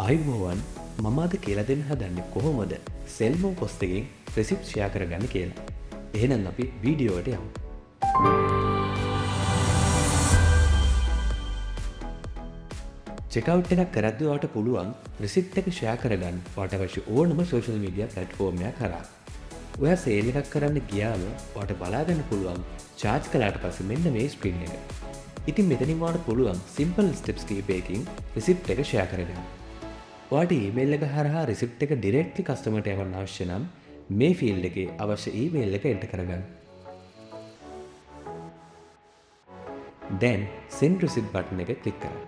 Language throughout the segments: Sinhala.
ආයුබෝවන්, මම අද කියලා දෙන්න හදන්නේ කොහොමද සෙල්මෝ පොස් එකෙන් රෙසිප්ට් ෂෙයා කරගන්න කියලා. එහෙනම් අපි වීඩියෝ එකට යමු. චෙක්අවුට් එකක් කරද්දී ඔයාට පුළුවන් රිසිප්ට් එක ෂෙයා කරගන්න ඔයාට අවශ්‍ය ඕනම සෝෂල් මීඩියා ප්ලැට්ෆෝම් එකක් හරහා. ඔයා සේල් එකක් කරන්න ගියාම ඔයාට බලා ගන්න පුළුවන් චාර්ජ් කළාට පස්සේ මෙන්න මේ ස්ක්‍රීන් එක. ඉතින් මෙතනින් ඔයාට පුළුවන් සිම්පල් ස්ටෙප්ස් කිහිපයකින් රිසිප්ට් එක ෂෙයා කරගන්න. ඔයාට ඊමේල් එක හරහා රිසිප්ට් එක ඩිරෙක්ට්ලි කස්ටමර්ට යවන්න අවශ්‍ය නම් මේ ෆීල්ඩ් එකේ අවශ්‍ය ඊමේල් එක එන්ටර් කරගන්න. දැන් send receipt button එක ක්ලික් කරන්න.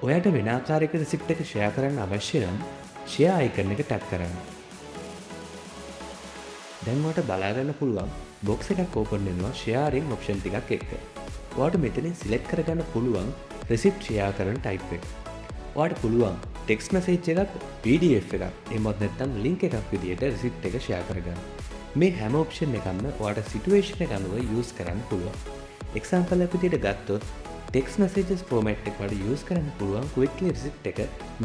ඔයාට වෙන ආකාරයක රිසිප්ට් එක ෂෙයා කරන්න අවශ්‍ය නම් ෂෙයා අයිකන් එක ටැප් කරන්න. දැන් ඔයාට බලා ගන්න පුළුවන් බොක්ස් එකක් ඕපන් වෙනවා ෂෙයාරින් ඔප්ෂන් ටිකක් එක්ක. ඔයාට මෙතනින් සිලෙක්ට් කරගන්න පුළුවන් රිසිප්ට් ෂෙයා කරන ටයිප් එක. ඔයාට පුළුවන් ටෙක්ස්ට් මැසේජ් එකක්, PDF එකක්, එහෙමත් නැත්නම් ලින්ක් එකක් විදියට රිසිප්ට් එක ෂෙයා කරගන්න. මේ හැම ඔප්ෂන් එකක්ම ඔයාට සිටුේෂන් එක අනුව යූස් කරන්න පුළුවන්. එක්සැම්පල් එකක් විදියට ගත්තොත් ටෙක්ස්ට් මැසේජස් ෆෝමැට් එක ඔයාට යූස් කරන්න පුළුවන් ක්වික්ලි රිසිප්ට් එක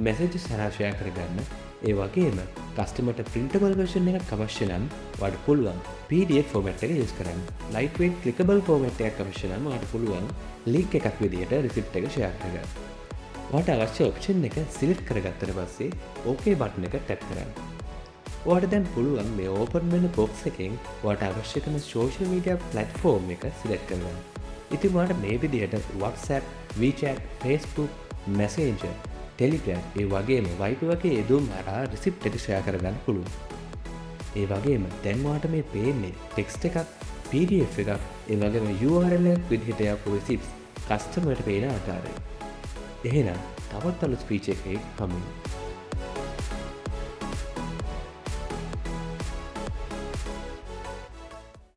මැසේජස් හරහා ෂෙයා කරගන්න. ඒ වගේම කස්ටමර්ට ප්‍රින්ටබල් වර්ෂන් එකක් අවශ්‍ය නම් ඔයාට පුළුවන් PDF format එක යූස් කරන්න. ලයිට් වේට් ක්ලිකබල් ෆෝමැට් එකක් අවශ්‍ය නම් ඔයාට පුළුවන් ලින්ක් එකක් විදියට රිසිප්ට් එක ෂෙයා කරගන්න. ඔයාට අවශ්‍ය ඔප්ෂන් එක සිලෙක්ට් කරගත්තට පස්සේ OK button එක ටැප් කරන්න. ඔයාට දැන් පුළුවන් මේ ඕපන් වෙන බොක්ස් එකෙන් ඔයාට අවශ්‍ය කරන සෝෂල් මීඩියා ප්ලැට්ෆෝම් එක සිලෙක්ට් කරගන්න. ඉතින් ඔයාට මේ විදිහට WhatsApp, WeChat, Facebook, Messenger, Telegram ඒ වගේම Viber වගේ යෙදුම් හරහා රිසිප්ට් එක ෂෙයා කරගන්න පුළුවන්. ඒ වගේම දැන් ඔයාට මේ පේන්නේ ටෙක්ස්ට් එකක්, PDF එකක්, ඒ වගේම URL එකක් විදිහට යවපු රිසිප්ට්ස් කස්ටමර්ට පේන ආකාරය. එහෙනම් තවත් අලුත් ෆීචර් එකකින් හමු වෙමු.